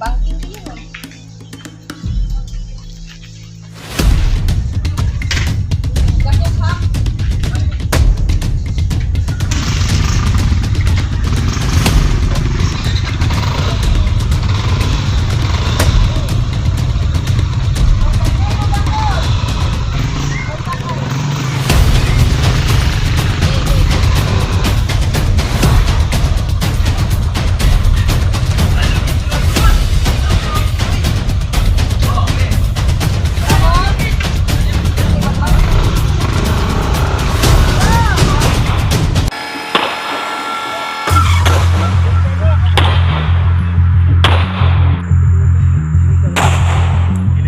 Nag-banking din yun. Gatos ha?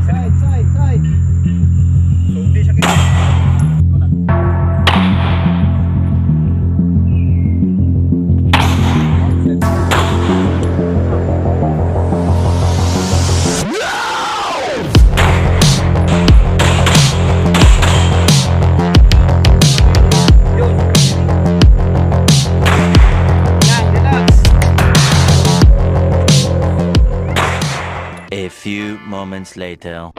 Side, side, side. A few moments later.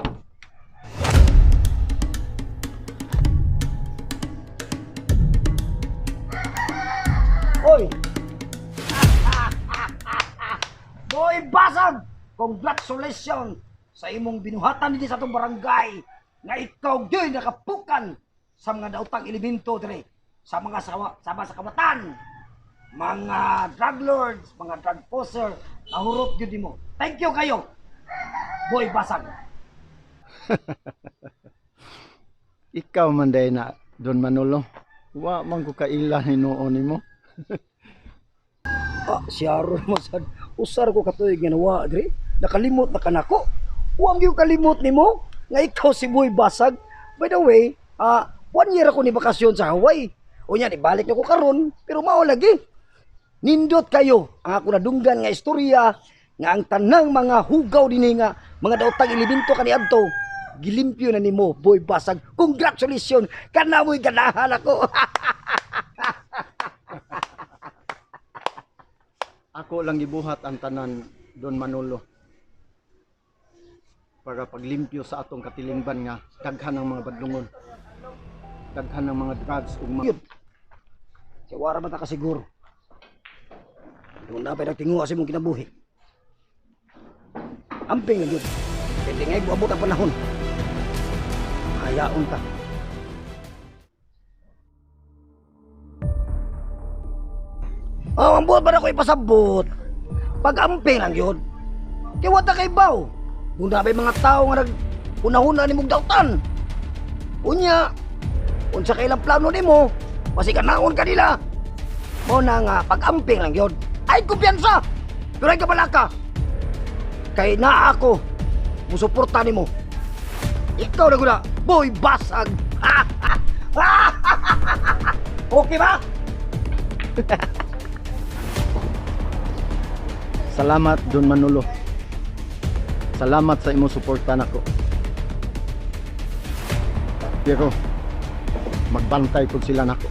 Oy! Boy Basag! Congratulations sa imong binuhatan dinhi sa atong barangay nga ikaw gyud nakapukan sa mga daotang elemento dire sa mga sawa, sama sa kawatan, mga drug lords, mga drug poser, nahurot gyud nimo. Thank you kayo. Boy Basag. Ikaw man day na Don Manolo. Wa man ko kaila hinuon nimo. Ah, si Aaron masad. Usar ko katuig nga nawa diri. Nakalimot na kanako. Wa gyud kalimot nimo nga ikaw si Boy Basag. By the way, one year ako ni bakasyon sa Hawaii. Unya ibalik na ko karon, pero mao lagi. Nindot kayo ang ako nadunggan nga istorya nga ang tanang mga hugaw dinhi nga mga daotang elemento kaniadto gilimpyo na nimo, Boy Basag. Congratulations, kanamoy ganahan ako. Ako lang gibuhat ang tanan, Don Manolo. Para paglimpyo sa atong katilingban nga daghan ang mga badlungon. Daghan ang mga drugs ug mga Yun. Kaya wara ba ta kasiguro? Doon na pa nagtinguha sa imong kinabuhi. Amping na yun. Kaya ngay buabot ang panahon. Hayaon ta. Oh, ang buot ba na ko ipasabot? Pag-amping lang yun. Kaya wata kay baw. Doon na ba'y mga tao nga nag unahuna ni mong dautan. Unya, unsa kay ilang plano nimo, masiganaon ka nila. Mao na nga pag-amping lang yun. Ay kumpiyansa! Pero ay kabalaka. Kay naa ako, musuporta nimo. Ikaw na guna, boy basag. Okay ba? Salamat, Don Manolo. Salamat sa imong suporta nako. Pero magbantay pud sila nako.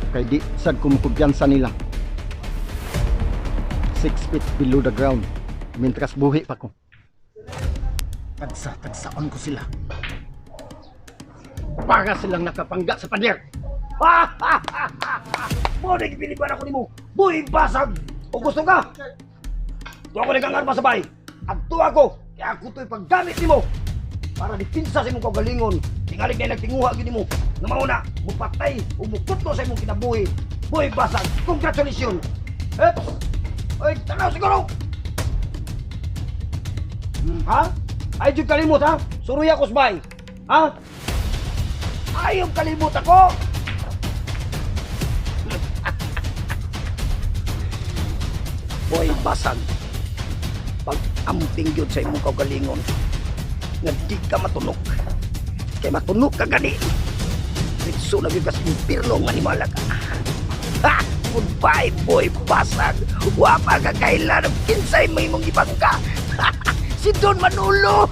Kay di sad ko mukumpiyansa nila. 6 feet below the ground. Mintras buhi pa ko. Tagsa, tagsaon ko sila. Para silang nakapangga sa pader. Mo na gibiliban ako nimo. Boy basag. O gusto ka? Tuwa ko nagkangar masabay. Adto ako. Kaya ako to'y paggamit nimo para dipinsa sa imong kaugalingon. Tingalig na nagtinguha gyud nimo. Nga mauna, mupatay o mukutlo sa imong kinabuhi. Boy basag. Congratulations. Eps. Oy, tanaw siguro. Ha? Ay, jud kalimot ha? Suruya ko sabay. Ha? Ayaw kalimot ako. Boy basag. Pag amping gyud sa imong kaugalingon nga di ka matunok. Kay matunok ka gani. Ritso na gyud ka sa impierno nga animala ka. Ha! Goodbye, boy basag. Wa pa ka kailan kinsay may imong ibangka. Si Don Manolo.